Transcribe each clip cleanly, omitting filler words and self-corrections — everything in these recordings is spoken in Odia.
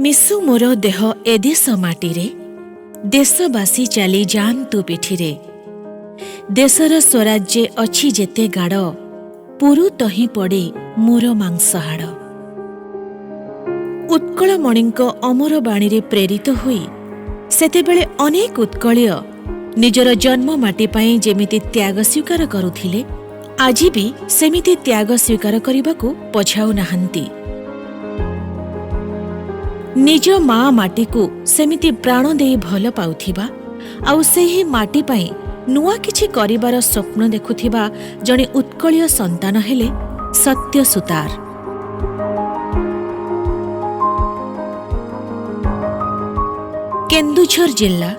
ମିଶୁ ମୋର ଦେହ ଏ ଦେଶ ମାଟିରେ, ଦେଶବାସୀ ଚାଲି ଯାଆନ୍ତୁ ପିଠିରେ। ଦେଶର ସ୍ୱରାଜ୍ୟେ ଅଛି ଯେତେ ଗାଡ଼, ପୁରୁ ତହିଁ ପଡ଼ି ମୋର ମାଂସହାଡ଼। ଉତ୍କଳମଣିଙ୍କ ଅମର ବାଣୀରେ ପ୍ରେରିତ ହୋଇ ସେତେବେଳେ ଅନେକ ଉତ୍କଳୀୟ ନିଜର ଜନ୍ମ ମାଟି ପାଇଁ ଯେମିତି ତ୍ୟାଗ ସ୍ୱୀକାର କରୁଥିଲେ, ଆଜି ବି ସେମିତି ତ୍ୟାଗ ସ୍ୱୀକାର କରିବାକୁ ପଛାଉନାହାନ୍ତି। ନିଜ ମା ମାଟିକୁ ସେମିତି ପ୍ରାଣ ଦେଇ ଭଲ ପାଉଥିବା ଆଉ ସେହି ମାଟି ପାଇଁ ନୂଆ କିଛି କରିବାର ସ୍ୱପ୍ନ ଦେଖୁଥିବା ଜଣେ ଉତ୍କଳୀୟ ସନ୍ତାନ ହେଲେ ସତ୍ୟ ସୁତାର। କେନ୍ଦୁଝର ଜିଲ୍ଲା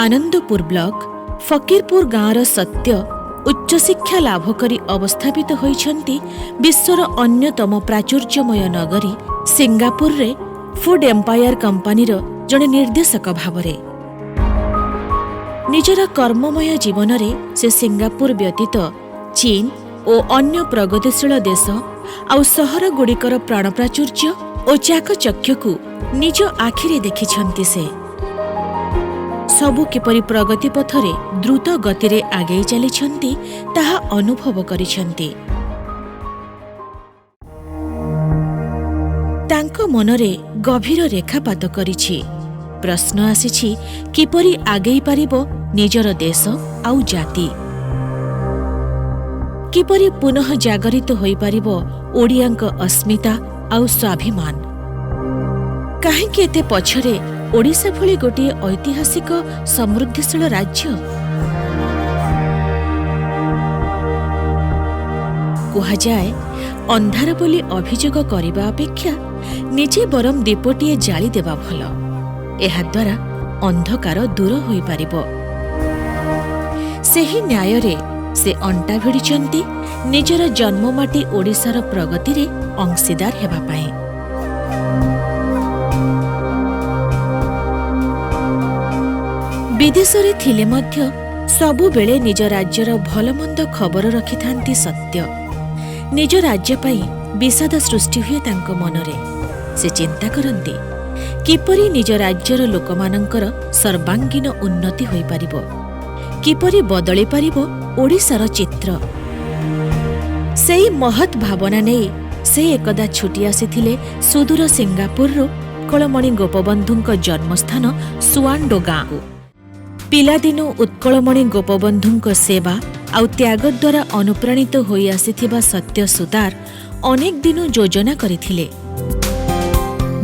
ଆନନ୍ଦପୁର ବ୍ଲକ ଫକୀରପୁର ଗାଁର ସତ୍ୟ ଉଚ୍ଚଶିକ୍ଷା ଲାଭ କରି ଅବସ୍ଥାପିତ ହୋଇଛନ୍ତି ବିଶ୍ୱର ଅନ୍ୟତମ ପ୍ରାଚୁର୍ଯ୍ୟମୟ ନଗରୀ ସିଙ୍ଗାପୁରରେ ଫୁଡ୍ ଏମ୍ପାୟାର କମ୍ପାନୀର ଜଣେ ନିର୍ଦ୍ଦେଶକ ଭାବରେ। ନିଜର କର୍ମମୟ ଜୀବନରେ ସେ ସିଙ୍ଗାପୁର ବ୍ୟତୀତ ଚୀନ ଓ ଅନ୍ୟ ପ୍ରଗତିଶୀଳ ଦେଶ ଆଉ ସହରଗୁଡ଼ିକର ପ୍ରାଣପ୍ରାଚୁର୍ଯ୍ୟ ଓ ଚାକଚକ୍ୟକୁ ନିଜ ଆଖିରେ ଦେଖିଛନ୍ତି। ସେ ସବୁ କିପରି ପ୍ରଗତି ପଥରେ ଦ୍ରୁତ ଗତିରେ ଆଗେଇ ଚାଲିଛନ୍ତି, ତାହା ଅନୁଭବ କରିଛନ୍ତି। ତାଙ୍କ ମନରେ ଗଭୀର ରେଖାପାତ କରିଛି। ପ୍ରଶ୍ନ ଆସିଛି, କିପରି ଆଗେଇ ପାରିବ ନିଜର ଦେଶ ଆଉ ଜାତି? କିପରି ପୁନଃ ଜାଗରିତ ହୋଇପାରିବ ଓଡ଼ିଆଙ୍କ ଅସ୍ମିତା ଆଉ ସ୍ୱାଭିମାନ? କାହିଁକି ଏତେ ପଛରେ ଓଡ଼ିଶା ଭଳି ଗୋଟିଏ ଐତିହାସିକ ସମୃଦ୍ଧିଶୀଳ ରାଜ୍ୟ? କୁହାଯାଏ, ଅନ୍ଧାର ବୋଲି ଅଭିଯୋଗ କରିବା ଅପେକ୍ଷା ନିଜେ ବରଂ ଦୀପଟିଏ ଜାଳିଦେବା ଭଲ। ଏହାଦ୍ୱାରା ଅନ୍ଧକାର ଦୂର ହୋଇପାରିବ। ସେହି ନ୍ୟାୟରେ ସେ ଅଣ୍ଟା ଭିଡ଼ିଛନ୍ତି ନିଜର ଜନ୍ମମାଟି ଓଡ଼ିଶାର ପ୍ରଗତିରେ ଅଂଶୀଦାର ହେବା ପାଇଁ। ବିଦେଶରେ ଥିଲେ ମଧ୍ୟ ସବୁବେଳେ ନିଜ ରାଜ୍ୟର ଭଲମନ୍ଦ ଖବର ରଖିଥାନ୍ତି ସତ୍ୟ। ନିଜ ରାଜ୍ୟ ପାଇଁ ବିଷାଦ ସୃଷ୍ଟି ହୁଏ ତାଙ୍କ ମନରେ। ସେ ଚିନ୍ତା କରନ୍ତି, କିପରି ନିଜ ରାଜ୍ୟର ଲୋକମାନଙ୍କର ସର୍ବାଙ୍ଗୀନ ଉନ୍ନତି ହୋଇପାରିବ, କିପରି ବଦଳି ପାରିବ ଓଡ଼ିଶାର ଚିତ୍ର। ସେଇ ମହତ୍ ଭାବନା ନେଇ ସେ ଏକଦା ଛୁଟି ଆସିଥିଲେ ସୁଦୂର ସିଙ୍ଗାପୁରରୁ ଉତ୍କଳମଣି ଗୋପବନ୍ଧୁଙ୍କ ଜନ୍ମସ୍ଥାନ ସୁଆଣ୍ଡୋ ଗାଁକୁ। ପିଲାଦିନୁ ଉତ୍କଳମଣି ଗୋପବନ୍ଧୁଙ୍କ ସେବା ଆଉ ତ୍ୟାଗ ଦ୍ୱାରା ଅନୁପ୍ରାଣିତ ହୋଇ ଆସିଥିବା ସତ୍ୟ ସୁତାର ଅନେକ ଦିନୁ ଯୋଜନା କରିଥିଲେ,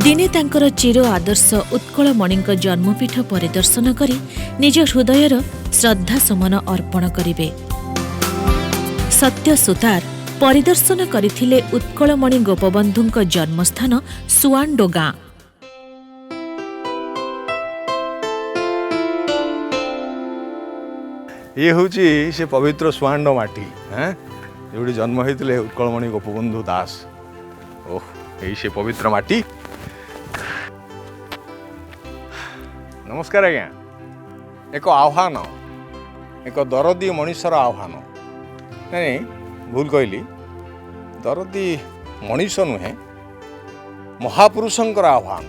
ଦିନେ ତାଙ୍କର ଚିର ଆଦର୍ଶ ଉତ୍କଳମଣିଙ୍କ ଜନ୍ମପୀଠ ପରିଦର୍ଶନ କରି ନିଜ ହୃଦୟର ଶ୍ରଦ୍ଧା ସୁମନ ଅର୍ପଣ କରିବେ। ସତ୍ୟ ସୁତାର ପରିଦର୍ଶନ କରିଥିଲେ ଉତ୍କଳମଣି ଗୋପବନ୍ଧୁଙ୍କ ଜନ୍ମସ୍ଥାନ ସୁଆଣ୍ଡୋ ଗାଁ। ଇଏ ହେଉଛି ସେ ପବିତ୍ର ସୁଆଣ୍ଡ ମାଟି, ହେଁ, ଯେଉଁଠି ଜନ୍ମ ହେଇଥିଲେ ଉତ୍କଳମଣି ଗୋପବନ୍ଧୁ ଦାସ। ଓହ, ଏଇ ସେ ପବିତ୍ର ମାଟି। ନମସ୍କାର ଆଜ୍ଞା। ଏକ ଆହ୍ୱାନ, ଏକ ଦରଦୀ ମଣିଷର ଆହ୍ୱାନ। ନାଇଁ, ଭୁଲ କହିଲି, ଦରଦୀ ମଣିଷ ନୁହେଁ, ମହାପୁରୁଷଙ୍କର ଆହ୍ୱାନ।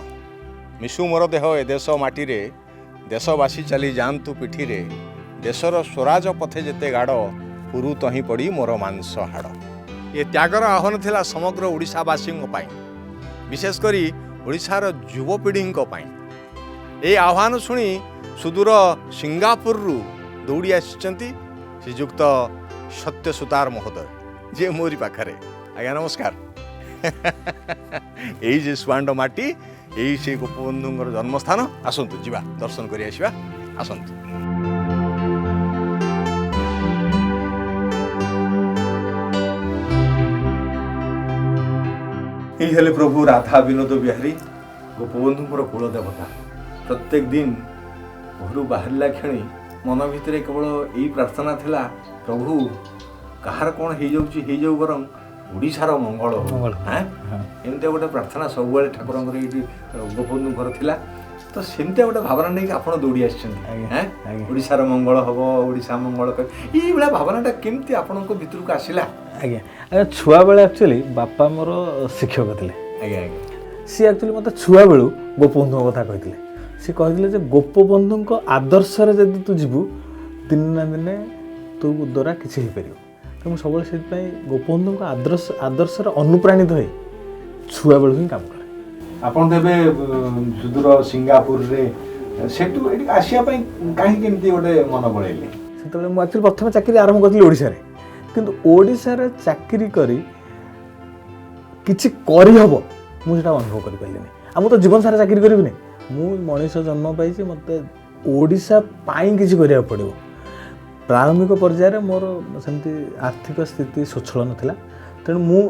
ମିଶୁ ମୋର ଦେହ ଏ ଦେଶ ମାଟିରେ, ଦେଶବାସୀ ଚାଲି ଯାଆନ୍ତୁ ପିଠିରେ, ଦେଶର ସ୍ୱରାଜ ପଥେ ଯେତେ ଗାଡ଼, ପୁରୁ ତହିଁ ପଡ଼ି ମୋର ମାଂସ ହାଡ଼। ଏ ତ୍ୟାଗର ଆହ୍ୱାନ ଥିଲା ସମଗ୍ର ଓଡ଼ିଶାବାସୀଙ୍କ ପାଇଁ, ବିଶେଷ କରି ଓଡ଼ିଶାର ଯୁବପିଢ଼ିଙ୍କ ପାଇଁ। ଏହି ଆହ୍ୱାନ ଶୁଣି ସୁଦୂର ସିଙ୍ଗାପୁରରୁ ଦୌଡ଼ି ଆସିଛନ୍ତି ଶ୍ରୀଯୁକ୍ତ ସତ୍ୟ ସୁତାର ମହୋଦୟ, ଯିଏ ମୋରି ପାଖରେ। ଆଜ୍ଞା ନମସ୍କାର। ଏଇ ଯେ ସୁଆଣ୍ଡ ମାଟି, ଏଇ ସେ ଗୋପବନ୍ଧୁଙ୍କର ଜନ୍ମସ୍ଥାନ। ଆସନ୍ତୁ ଯିବା, ଦର୍ଶନ କରି ଆସିବା, ଆସନ୍ତୁ। ଏଇ ହେଲେ ପ୍ରଭୁ ରାଧା ବିନୋଦ ବିହାରୀ, ଗୋପବନ୍ଧୁଙ୍କର କୁଳ ଦେବତା। ପ୍ରତ୍ୟେକ ଦିନ ଘରୁ ବାହାରିଲା କ୍ଷଣି ମନ ଭିତରେ କେବଳ ଏଇ ପ୍ରାର୍ଥନା ଥିଲା, ପ୍ରଭୁ କାହାର କ'ଣ ହେଇଯାଉଛି ହେଇଯାଉ, ବରଂ ଓଡ଼ିଶାର ମଙ୍ଗଳ ହଉ। ମଙ୍ଗଳ। ହାଁ? ଏମିତିଆ ଗୋଟେ ପ୍ରାର୍ଥନା ସବୁବେଳେ ଠାକୁରଙ୍କର ଏଇଠି ଗୋପବନ୍ଧୁଙ୍କର ଥିଲା। ତ ସେମିତିଆ ଗୋଟେ ଭାବନା ନେଇକି ଆପଣ ଦୌଡ଼ି ଆସିଛନ୍ତି। ହାଁ? ଆଜ୍ଞା। ଓଡ଼ିଶାର ମଙ୍ଗଳ ହବ, ଓଡ଼ିଶା ମଙ୍ଗଳ କରି, ଏଇଭଳିଆ ଭାବନାଟା କେମିତି ଆପଣଙ୍କ ଭିତରକୁ ଆସିଲା? ଆଜ୍ଞା, ଛୁଆବେଳେ ଆକ୍ଚୁଆଲି ବାପା ମୋର ଶିକ୍ଷକ ଥିଲେ। ଆଜ୍ଞା ଆଜ୍ଞା। ସିଏ ଆକ୍ଚୁଆଲି ମୋତେ ଛୁଆବେଳୁ ଗୋପବନ୍ଧୁଙ୍କ କଥା କହିଥିଲେ। ସିଏ କହିଥିଲେ ଯେ ଗୋପବନ୍ଧୁଙ୍କ ଆଦର୍ଶରେ ଯଦି ତୁ ଯିବୁ, ଦିନେ ନା ଦିନେ ତୋ ଦ୍ୱାରା କିଛି ହେଇପାରିବ। ତ ମୁଁ ସବୁବେଳେ ସେଥିପାଇଁ ଗୋପବନ୍ଧୁଙ୍କ ଆଦର୍ଶରେ ଅନୁପ୍ରାଣିତ ହୋଇ ଛୁଆବେଳୁ ହିଁ କାମ କରେ। ଆପଣ ତ ଏବେ ସୁଦୂର ସିଙ୍ଗାପୁରରେ, ସେଠୁ ଏଠିକି ଆସିବା ପାଇଁ କାହିଁକି ଏମିତି ଗୋଟେ ମନ ବଳେଇଲେ? ସେତେବେଳେ ମୁଁ ଆକ୍ଚୁଆଲି ପ୍ରଥମେ ଚାକିରି ଆରମ୍ଭ କରିଥିଲି ଓଡ଼ିଶାରେ, କିନ୍ତୁ ଓଡ଼ିଶାରେ ଚାକିରି କରି କିଛି କରିହେବ ମୁଁ ସେଇଟା ଅନୁଭବ କରିପାରିଲିନି। ଆଉ ମୁଁ ତ ଜୀବନ ସାରା ଚାକିରି କରିବିନି, ମୁଁ ମଣିଷ ଜନ୍ମ ପାଇଛି, ମୋତେ ଓଡ଼ିଶା ପାଇଁ କିଛି କରିବାକୁ ପଡ଼ିବ। ପ୍ରାରମ୍ଭିକ ପର୍ଯ୍ୟାୟରେ ମୋର ସେମିତି ଆର୍ଥିକ ସ୍ଥିତି ସ୍ୱଚ୍ଛଳ ନଥିଲା, ତେଣୁ ମୁଁ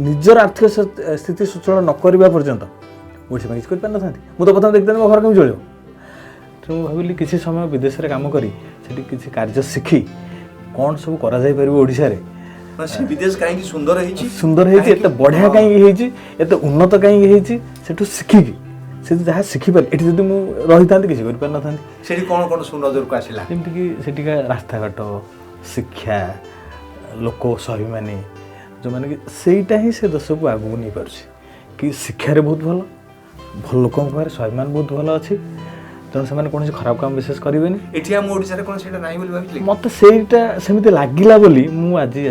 ନିଜର ଆର୍ଥିକ ସ୍ଥିତି ସ୍ୱଚ୍ଛଳ ନ କରିବା ପର୍ଯ୍ୟନ୍ତ ଓଡ଼ିଶା ପାଇଁ କିଛି କରିପାରିନଥାନ୍ତି। ମୁଁ ତ ପ୍ରଥମେ ଦେଖିଥାନ୍ତି ମୋ ଘର କେମିତି ଚଳିବ। ତେଣୁ ମୁଁ ଭାବିଲି କିଛି ସମୟ ବିଦେଶରେ କାମ କରି ସେଠି କିଛି କାର୍ଯ୍ୟ ଶିଖି କ'ଣ ସବୁ କରାଯାଇପାରିବ ଓଡ଼ିଶାରେ। ସେ ବିଦେଶ କାହିଁକି ସୁନ୍ଦର ହେଇଛି, ସୁନ୍ଦର ହେଇଛି, ଏତେ ବଢ଼ିଆ କାହିଁକି ହେଇଛି, ଏତେ ଉନ୍ନତ କାହିଁକି ହେଇଛି, ସେଠୁ ଶିଖିକି ସେଠି ଯାହା ଶିଖିପାରିଲି। ଏଠି ଯଦି ମୁଁ ରହିଥାନ୍ତି କିଛି କରିପାରିନଥାନ୍ତି। ସେଠି କ'ଣ କ'ଣ ସବୁ ନଜରକୁ ଆସିଲା? ଯେମିତିକି ସେଠିକା ରାସ୍ତାଘାଟ, ଶିକ୍ଷା, ଲୋକ ସ୍ୱାଭିମାନୀ, ଯେଉଁମାନେ କି ସେଇଟା ହିଁ ସେ ଦେଶକୁ ଆଗକୁ ନେଇପାରୁଛି। କି ଶିକ୍ଷାରେ ବହୁତ ଭଲ, ଭଲ ଲୋକଙ୍କ ପାଖରେ ସ୍ୱାଭିମାନ ବହୁତ ଭଲ ଅଛି, ତେଣୁ ସେମାନେ କୌଣସି ଖରାପ କାମ ବିଶେଷ କରିବେନି। ଏଠି ଆମ ଓଡ଼ିଶାରେ କ'ଣ ସେଇଟା ନାହିଁ ବୋଲି ଭାବିଥିଲେ? ମୋତେ ସେଇଟା ସେମିତି ଲାଗିଲା ବୋଲି ମୁଁ ଆଜି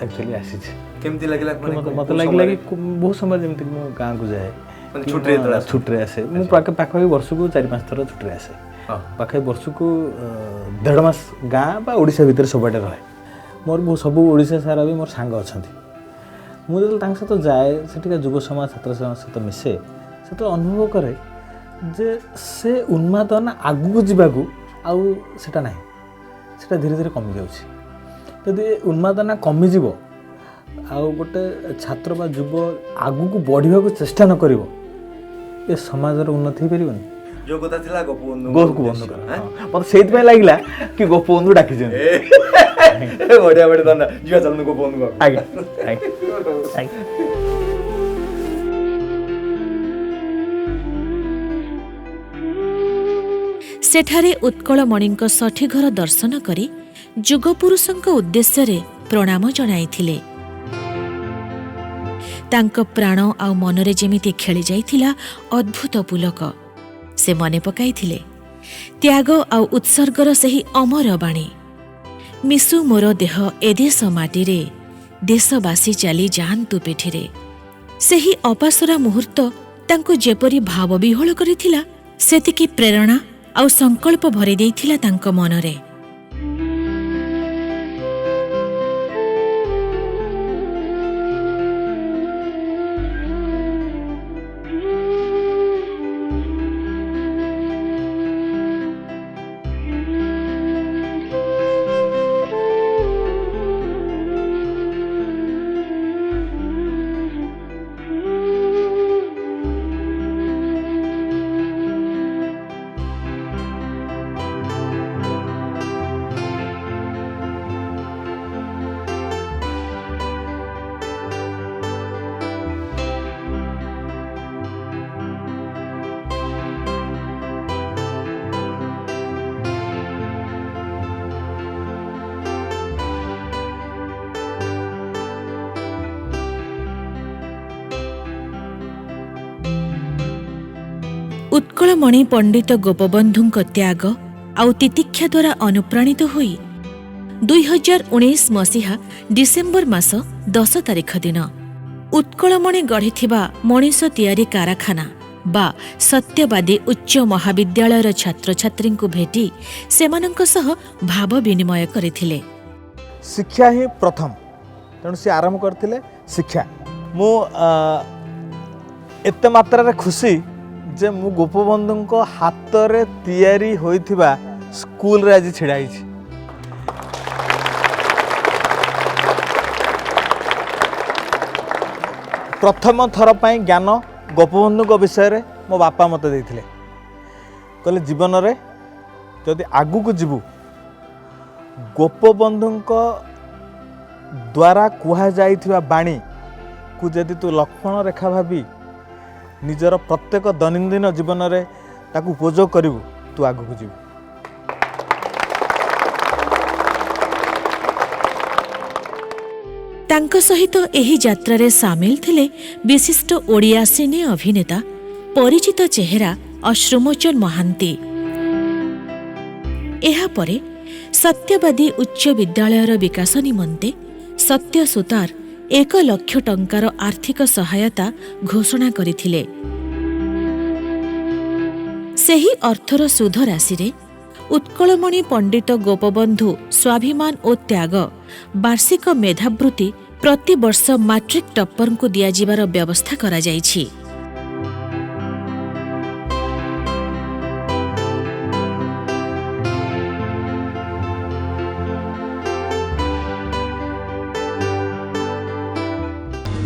ଆକ୍ଚୁଆଲି ଆସିଛି। କେମିତି ଲାଗିଲା? ମୋତେ ଲାଗିଲା କି ବହୁତ ସମୟ ଯେମିତିକି ମୁଁ ଗାଁକୁ ଯାଏ, ଛୁଟିରେ ଆସେ, ମୁଁ ପାଖାପାଖି ବର୍ଷକୁ 4-5 ଥର ଛୁଟିରେ ଆସେ, ପାଖାପାଖି ବର୍ଷକୁ 1.5 ମାସ ଗାଁ ବା ଓଡ଼ିଶା ଭିତରେ ସବୁଆଡ଼େ ରହେ। ମୋର ସବୁ ଓଡ଼ିଶା ସାରା ବି ମୋର ସାଙ୍ଗ ଅଛନ୍ତି। ମୁଁ ଯେତେବେଳେ ତାଙ୍କ ସହିତ ଯାଏ, ସେଠିକା ଯୁବ ସମାଜ, ଛାତ୍ର ସମାଜ ସହିତ ମିଶେ, ସେତେବେଳେ ଅନୁଭବ କରେ ଯେ ସେ ଉନ୍ମାଦନା ଆଗକୁ ଯିବାକୁ ଆଉ ସେଟା ନାହିଁ, ସେଟା ଧୀରେ ଧୀରେ କମିଯାଉଛି। ଯଦି ଉନ୍ମାଦନା କମିଯିବ ଆଉ ଗୋଟେ ଛାତ୍ର ବା ଯୁବ ଆଗକୁ ବଢ଼ିବାକୁ ଚେଷ୍ଟା ନ କରିବ, ଏ ସମାଜର ଉନ୍ନତି ହେଇପାରିବନି। ଯୋଉ କଥା ଥିଲା ଗୋପବନ୍ଧୁ, ଗୋପବନ୍ଧୁଙ୍କର ମୋତେ ସେଇଥିପାଇଁ ଲାଗିଲା କି ଗୋପବନ୍ଧୁ ଡାକିଛନ୍ତି। ବଢ଼ିଆ ବଢ଼ିଆ, ଧନ୍ୟବାଦ। ଯିବା ଚାଲନ୍ତୁ ଗୋପବନ୍ଧୁ। ଆଜ୍ଞା ଆଜ୍ଞା ଆଜ୍ଞା। ସେଠାରେ ଉତ୍କଳମଣିଙ୍କ ଷଠିଘର ଦର୍ଶନ କରି ଯୁଗପୁରୁଷଙ୍କ ଉଦ୍ଦେଶ୍ୟରେ ପ୍ରଣାମ ଜଣାଇଥିଲେ। ତାଙ୍କ ପ୍ରାଣ ଆଉ ମନରେ ଯେମିତି ଖେଳିଯାଇଥିଲା ଅଦ୍ଭୁତ ପୁଲକ। ସେ ମନେ ପକାଇଥିଲେ ତ୍ୟାଗ ଆଉ ଉତ୍ସର୍ଗର ସେହି ଅମର ବାଣୀ, ମିଶୁ ମୋର ଦେହ ଏ ଦେଶ ମାଟିରେ, ଦେଶବାସୀ ଚାଲି ଯାଆନ୍ତୁ ପିଠିରେ। ସେହି ଅପାସରା ମୁହୂର୍ତ୍ତ ତାଙ୍କୁ ଯେପରି ଭାବବିହ୍ୱଳ କରିଥିଲା, ସେତିକି ପ୍ରେରଣା ଆଉ ସଂକଳ୍ପ ଭରି ଦେଇଥିଲା ତାଙ୍କ ମନରେ। ଉତ୍କଳମଣି ପଣ୍ଡିତ ଗୋପବନ୍ଧୁଙ୍କ ତ୍ୟାଗ ଆଉ ତିତିକ୍ଷା ଦ୍ୱାରା ଅନୁପ୍ରାଣିତ ହୋଇ 2019 ମସିହା ଡିସେମ୍ବର ମାସ 10 ତାରିଖ ଦିନ ଉତ୍କଳମଣି ଗଢ଼ିଥିବା ମଣିଷ ତିଆରି କାରଖାନା ବା ସତ୍ୟବାଦୀ ଉଚ୍ଚ ମହାବିଦ୍ୟାଳୟର ଛାତ୍ରଛାତ୍ରୀଙ୍କୁ ଭେଟି ସେମାନଙ୍କ ସହ ଭାବ ବିନିମୟ କରିଥିଲେ। ଶିକ୍ଷା ହିଁ ପ୍ରଥମ, ତେଣୁ ସେ ଆରମ୍ଭ କରିଥିଲେ ଶିକ୍ଷା। ମୁଁ ଏତେ ମାତ୍ରାରେ ଖୁସି ଯେ ମୁଁ ଗୋପବନ୍ଧୁଙ୍କ ହାତରେ ତିଆରି ହୋଇଥିବା ସ୍କୁଲରେ ଆଜି ଛିଡ଼ା ହେଇଛି। ପ୍ରଥମ ଥର ପାଇଁ ଜ୍ଞାନ ଗୋପବନ୍ଧୁଙ୍କ ବିଷୟରେ ମୋ ବାପା ମୋତେ ଦେଇଥିଲେ। କହିଲେ ଜୀବନରେ ଯଦି ଆଗକୁ ଯିବୁ, ଗୋପବନ୍ଧୁଙ୍କ ଦ୍ୱାରା କୁହାଯାଇଥିବା ବାଣୀକୁ ଯଦି ତୁ ଲକ୍ଷ୍ମଣ ରେଖା ଭାବି ନିଜର ପ୍ରତ୍ୟେକ ଦୈନନ୍ଦିନ ଜୀବନରେ ତାକୁ ଉପଯୋଗ କରିବୁ, ତୁ ଆଗକୁ ଯିବୁ। ତାଙ୍କ ସହିତ ଏହି ଯାତ୍ରାରେ ସାମିଲ ଥିଲେ ବିଶିଷ୍ଟ ଓଡ଼ିଆ ସିନେ ଅଭିନେତା, ପରିଚିତ ଚେହେରା ଅଶ୍ରୁମୋଚନ ମହାନ୍ତି। ଏହାପରେ ସତ୍ୟବାଦୀ ଉଚ୍ଚ ବିଦ୍ୟାଳୟର ବିକାଶ ନିମନ୍ତେ ସତ୍ୟ ସୁତାର 1 ଲକ୍ଷ ଟଙ୍କାର ଆର୍ଥିକ ସହାୟତା ଘୋଷଣା କରିଥିଲେ। ସେହି ଅର୍ଥର ସୁଧ ରାଶିରେ ଉତ୍କଳମଣି ପଣ୍ଡିତ ଗୋପବନ୍ଧୁ ସ୍ୱାଭିମାନ ଓ ତ୍ୟାଗ ବାର୍ଷିକ ମେଧାବୃତ୍ତି ପ୍ରତିବର୍ଷ ମାଟ୍ରିକ ଟପ୍ପରଙ୍କୁ ଦିଆଯିବାର ବ୍ୟବସ୍ଥା କରାଯାଇଛି।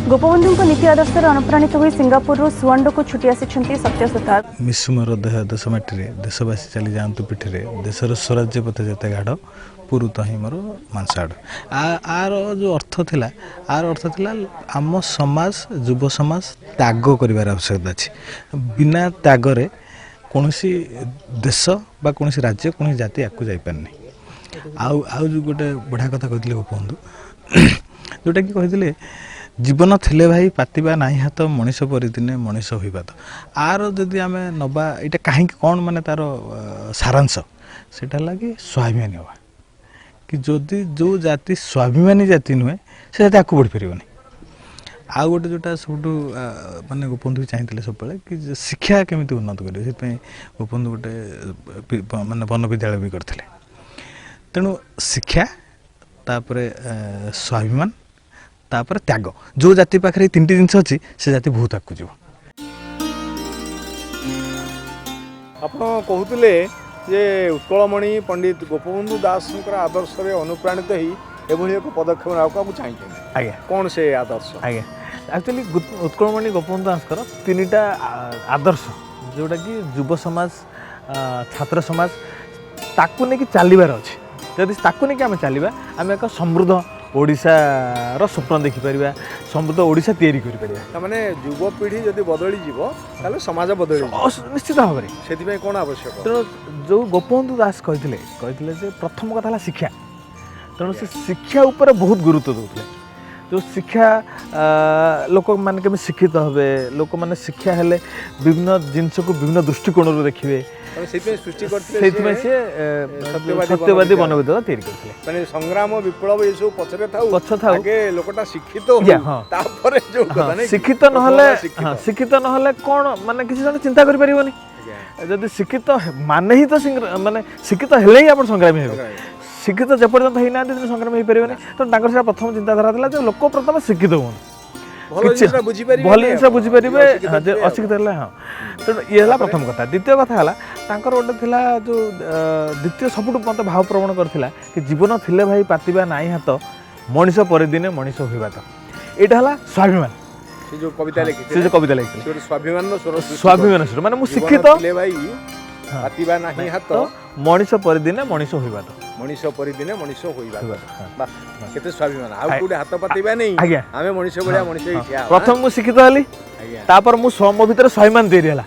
ଗୋପବନ୍ଧୁଙ୍କ ନୀତି ଆଦର୍ଶରେ ଅନୁପ୍ରାଣିତ ହୋଇ ସିଙ୍ଗାପୁରରୁ ସୁଆଣ୍ଡକୁ ଛୁଟି ଆସିଛନ୍ତି ସତ୍ୟ ସୁତାର। ମିଶୁମର ଦେହ ଦେଶ ମାଟିରେ, ଦେଶବାସୀ ଚାଲି ଯାଆନ୍ତୁ ପିଠିରେ, ଦେଶର ସ୍ୱରାଜ୍ୟ ପଥେ ଯେତେ ଗାଢ଼ ପୁରୁ ତହିଁ ମୋର ମାଂସ ହାଡ଼। ଆର ଯେଉଁ ଅର୍ଥ ଥିଲା, ଆର ଅର୍ଥ ଥିଲା ଆମ ସମାଜ, ଯୁବ ସମାଜ ତ୍ୟାଗ କରିବାର ଆବଶ୍ୟକତା ଅଛି। ବିନା ତ୍ୟାଗରେ କୌଣସି ଦେଶ ବା କୌଣସି ରାଜ୍ୟ, କୌଣସି ଜାତି ଆଗକୁ ଯାଇପାରେନି। ଆଉ ଆଉ ଯେଉଁ ଗୋଟେ ବଢ଼ିଆ କଥା କହିଥିଲେ ଗୋପବନ୍ଧୁ, ଯେଉଁଟାକି କହିଥିଲେ ଜୀବନ ଥିଲେ ଭାଇ ପାତିବା ନାହିଁ ହାତ, ମଣିଷ ପରି ଦିନେ ମଣିଷ ହୋଇବା ତ। ଆର ଯଦି ଆମେ ନେବା ଏଇଟା କାହିଁକି କ'ଣ ମାନେ ତାର ସାରାଂଶ, ସେଇଟା ହେଲା କି ସ୍ୱାଭିମାନୀ ହେବା। କି ଯଦି ଯେଉଁ ଜାତି ସ୍ୱାଭିମାନୀ ଜାତି ନୁହେଁ ସେ ଜାତି ଆଗକୁ ବଢ଼ିପାରିବନି। ଆଉ ଗୋଟେ ଯେଉଁଟା ସବୁଠୁ ମାନେ ଗୋପବନ୍ଧୁ ଚାହିଁଥିଲେ ସବୁବେଳେ କି ଶିକ୍ଷା କେମିତି ଉନ୍ନତ କରିବେ, ସେଥିପାଇଁ ଗୋପବନ୍ଧୁ ଗୋଟେ ମାନେ ବନ ବିଦ୍ୟାଳୟ ବି କରିଥିଲେ। ତେଣୁ ଶିକ୍ଷା, ତାପରେ ସ୍ୱାଭିମାନ, ତାପରେ ତ୍ୟାଗ। ଯେଉଁ ଜାତି ପାଖରେ ଏଇ ତିନିଟି ଜିନିଷ ଅଛି ସେ ଜାତି ବହୁତ ଆଗକୁ ଯିବ। ଆପଣ କହୁଥିଲେ ଯେ ଉତ୍କଳମଣି ପଣ୍ଡିତ ଗୋପବନ୍ଧୁ ଦାସଙ୍କର ଆଦର୍ଶରେ ଅନୁପ୍ରାଣିତ ହେଇ ଏଭଳି ଏକ ପଦକ୍ଷେପ ନେବାକୁ ଚାହିଁଛନ୍ତି। ଆଜ୍ଞା। କ'ଣ ସେ ଆଦର୍ଶ? ଆଜ୍ଞା, ଆକ୍ଚୁଆଲି ଉତ୍କଳମଣି ଗୋପବନ୍ଧୁ ଦାସଙ୍କର ତିନିଟା ଆଦର୍ଶ ଯେଉଁଟାକି ଯୁବ ସମାଜ, ଛାତ୍ର ସମାଜ ତାକୁ ନେଇକି ଚାଲିବାର ଅଛି। ଯଦି ତାକୁ ନେଇକି ଆମେ ଚାଲିବା, ଆମେ ଏକ ସମୃଦ୍ଧ ଓଡ଼ିଶାର ସ୍ୱପ୍ନ ଦେଖିପାରିବା, ସମୃଦ୍ଧ ଓଡ଼ିଶା ତିଆରି କରିପାରିବା। ତାମାନେ ଯୁବପିଢ଼ି ଯଦି ବଦଳିଯିବ ତାହେଲେ ସମାଜ ବଦଳିଯିବ ନିଶ୍ଚିତ ଭାବରେ। ସେଥିପାଇଁ କ'ଣ ଆବଶ୍ୟକ? ତେଣୁ ଯେଉଁ ଗୋପବନ୍ଧୁ ଦାସ କହିଥିଲେ ଯେ ପ୍ରଥମ କଥା ହେଲା ଶିକ୍ଷା। ତେଣୁ ସେ ଶିକ୍ଷା ଉପରେ ବହୁତ ଗୁରୁତ୍ୱ ଦେଉଥିଲେ। ଯେଉଁ ଶିକ୍ଷା, ଲୋକମାନେ କେମିତି ଶିକ୍ଷିତ ହେବେ, ଲୋକମାନେ ଶିକ୍ଷା ହେଲେ ବିଭିନ୍ନ ଜିନିଷକୁ ବିଭିନ୍ନ ଦୃଷ୍ଟିକୋଣରୁ ଦେଖିବେ, ସେଇଥିପାଇଁ ସୃଷ୍ଟି କରିଥିଲେ। ସେଇଥିପାଇଁ ସିଏ ସତ୍ୟବାଦୀ ବନବିଦ୍ୟାଳୟ ତିଆରି କରିଥିଲେ। ମାନେ ସଂଗ୍ରାମ, ବିପ୍ଳବ ଏସବୁ ପଛରେ ଥାଉ, ପଛ ଥାଉ, ଆଗେ ଲୋକଟା ଶିକ୍ଷିତ, ତାପରେ ଯୋଉ କଥା। ଶିକ୍ଷିତ ନହେଲେ, ଶିକ୍ଷିତ ନହେଲେ କ'ଣ ମାନେ କିଛି ଜଣେ ଚିନ୍ତା କରିପାରିବନି। ଯଦି ଶିକ୍ଷିତ ମାନେ ହିଁ ତ ମାନେ ଶିକ୍ଷିତ ହେଲେ ହିଁ ଆପଣ ସଂଗ୍ରାମୀ ହେବେ। ଶିକ୍ଷିତ ଯେପର୍ଯ୍ୟନ୍ତ ହେଇନାହାନ୍ତି ତେଣୁ ସଂଗ୍ରାମୀ ହେଇପାରିବେନି। ତେଣୁ ତାଙ୍କର ସେଇଟା ପ୍ରଥମ ଚିନ୍ତାଧାରା ଥିଲା ଯେ ଲୋକ ପ୍ରଥମେ ଶିକ୍ଷିତ ହୁଅନ୍ତୁ, ଭଲ ଜିନିଷ ବୁଝିପାରିବେ, ଅଶିକ୍ଷିତ ହେଲେ ହଁ। ତେଣୁ ଇଏ ହେଲା ପ୍ରଥମ କଥା। ଦ୍ୱିତୀୟ କଥା ହେଲା ତାଙ୍କର ଗୋଟେ ଥିଲା ଯେଉଁ ଦ୍ୱିତୀୟ ସବୁଠୁ ମୋତେ ଭାବପ୍ରବଣ କରିଥିଲା କି ଜୀବନ ଥିଲେ ଭାଇ ପାତିବା ନାହିଁ ହାତ, ମଣିଷ ପରି ଦିନେ ମଣିଷ ହୋଇବା ତ। ଏଇଟା ହେଲା ସ୍ୱାଭିମାନ। ସେ ଯେଉଁ କବିତା ଲେଖିଥିଲେ, ସେ ଯେଉଁ କବିତା ଲେଖିଥିଲେ ସ୍ୱାଭିମାନ, ସ୍ୱାଭିମାନ ସ୍ୱର, ମାନେ ମୁଁ ଶିକ୍ଷିତ ଭାଇ ପାତିବା ନାହିଁ ହାତ, ମଣିଷ ପରି ଦିନେ ମଣିଷ ହୋଇବା ତ, ମଣିଷ ପରି ଦିନେ ମଣିଷ ହୋଇବା। କେତେ ସ୍ୱାଭିମାନ! ଆଉ କୋଉଠି ହାତ ପାତିବା ନେଇ, ଆଜ୍ଞା ଆମେ ମଣିଷ ଭଳିଆ ମଣିଷ ହେଇ ଠିଆ। ପ୍ରଥମ ମୁଁ ଶିକ୍ଷିତ ହେଲି, ତାପରେ ମୁଁ ମୋ ଭିତରେ ସ୍ୱାଭିମାନ ତିଆରି ହେଲା।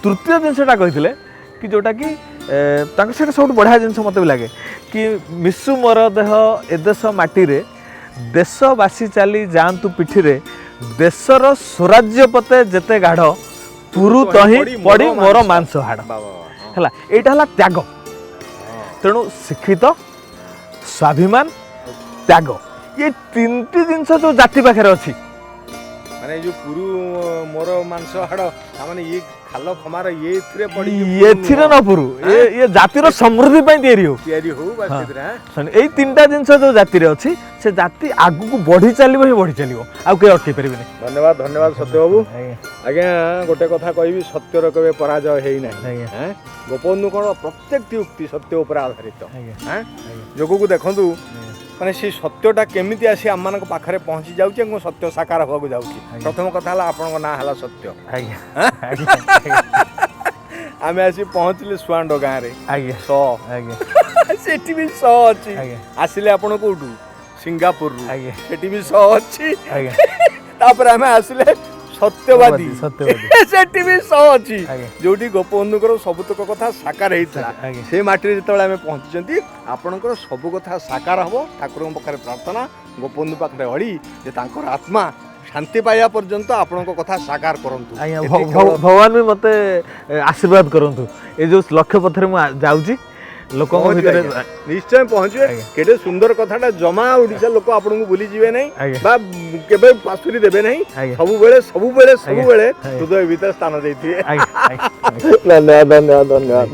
ତୃତୀୟ ଜିନିଷଟା କହିଥିଲେ କି ଯେଉଁଟାକି ତାଙ୍କ ସେଇଟା ସବୁଠୁ ବଢ଼ିଆ ଜିନିଷ ମୋତେ ବି ଲାଗେ କି ମିଶୁ ମୋର ଦେହ ଏଦେଶ ମାଟିରେ, ଦେଶବାସୀ ଚାଲି ଯାଆନ୍ତୁ ପିଠିରେ, ଦେଶର ସ୍ୱରାଜ୍ୟ ପତେ ଯେତେ ଗାଢ଼ ପୁରୁ ତହିଁ ପଡ଼ି ମୋର ମାଂସ ହାଡ଼। ହେଲା, ଏଇଟା ହେଲା ତ୍ୟାଗ। ତେଣୁ ଶିକ୍ଷିତ, ସ୍ୱାଭିମାନ, ତ୍ୟାଗ, ଏ ତିନିଟି ଜିନିଷ ଯେଉଁ ଜାତି ପାଖରେ ଅଛି। ମାନେ ଯୋଉ ପୁରୁ ମୋର ମାଂସ ହାଡ଼, ମାନେ ଇଏ ଖାଲ ଖମାର ଏଥିରେ ପଡ଼ି ଏଥିରେ ନ ପୁରୁ, ଇଏ ଜାତିର ସମୃଦ୍ଧି ପାଇଁ ତିଆରି ହଉ, ତିଆରି ହଉ। ଏଇ ତିନିଟା ଜିନିଷ ଯୋଉ ଜାତିରେ ଅଛି ସେ ଜାତି ଆଗକୁ ବଢି ଚାଲିବ ହିଁ ବଢି ଚାଲିବ, ଆଉ କେହି ଅଟକେଇ ପାରିବେନି। ଧନ୍ୟବାଦ, ଧନ୍ୟବାଦ ସତ୍ୟବାବୁ। ଆଜ୍ଞା ଗୋଟେ କଥା କହିବି, ସତ୍ୟର କେବେ ପରାଜୟ ହେଇନାହିଁ। ଗୋପବନ୍ଧୁ କ'ଣ ପ୍ରତ୍ୟେକଟି ଉକ୍ତି ସତ୍ୟ ଉପରେ ଆଧାରିତ। ଯୋଗକୁ ଦେଖନ୍ତୁ, ମାନେ ସେଇ ସତ୍ୟଟା କେମିତି ଆସି ଆମମାନଙ୍କ ପାଖରେ ପହଞ୍ଚି ଯାଉଛି ଏବଂ ସତ୍ୟ ସାକାର ହେବାକୁ ଯାଉଛି। ପ୍ରଥମ କଥା ହେଲା ଆପଣଙ୍କ ନାଁ ହେଲା ସତ୍ୟ। ଆଜ୍ଞା। ଆମେ ଆସି ପହଞ୍ଚିଲେ ସୁଆଣ୍ଡ ଗାଁରେ। ଆଜ୍ଞା। ସ ଆଜ୍ଞା ସେଠି ବି ସ ଅଛି। ଆସିଲେ ଆପଣ କୋଉଠୁ? ସିଙ୍ଗାପୁରରୁ। ଆଜ୍ଞା। ସେଠି ବି ସ ଅଛି। ଆଜ୍ଞା। ତାପରେ ଆମେ ଆସିଲେ ସତ୍ୟବାଦୀ, ସତ୍ୟବାଦୀ। ସେଠି ବି ସ ଅଛି, ଯୋଉଠି ଗୋପବନ୍ଧୁଙ୍କର ସବୁତକ କଥା ସାକାର ହେଇଥିଲା। ସେ ମାଟିରେ ଯେତେବେଳେ ଆମେ ପହଞ୍ଚିଛନ୍ତି, ଆପଣଙ୍କର ସବୁ କଥା ସାକାର ହବ। ଠାକୁରଙ୍କ ପାଖରେ ପ୍ରାର୍ଥନା, ଗୋପବନ୍ଧୁ ପାଖରେ ଅଳି ଯେ ତାଙ୍କର ଆତ୍ମା ଶାନ୍ତି ପାଇବା ପର୍ଯ୍ୟନ୍ତ ଆପଣଙ୍କ କଥା ସାକାର କରନ୍ତୁ। ଆଜ୍ଞା, ଏତିକି କେବଳ ଭଗବାନ ବି ମତେ ଆଶୀର୍ବାଦ କରନ୍ତୁ, ଏ ଯୋଉ ଲକ୍ଷ୍ୟ ପଥରେ ମୁଁ ଯାଉଛି ଲୋକଙ୍କ ପହଞ୍ଚିବେ ଭିତରେ। ଆଜ୍ଞା, ନିଶ୍ଚୟ ପହଞ୍ଚିବେ। କେତେ ସୁନ୍ଦର କଥାଟା, ଜମା ଓଡ଼ିଶା ଲୋକ ଆପଣଙ୍କୁ ଭୁଲିଯିବେ ନାହିଁ ବା କେବେ ପାଶୁରି ଦେବେ ନାହିଁ। ସବୁବେଳେ ସବୁବେଳେ ସବୁବେଳେ ହୃଦୟ ଭିତରେ ସ୍ଥାନ ଦେଇଥିବେ। ଆଜ୍ଞା ଆଜ୍ଞା। ଧନ୍ୟବାଦ, ଧନ୍ୟବାଦ, ଧନ୍ୟବାଦ।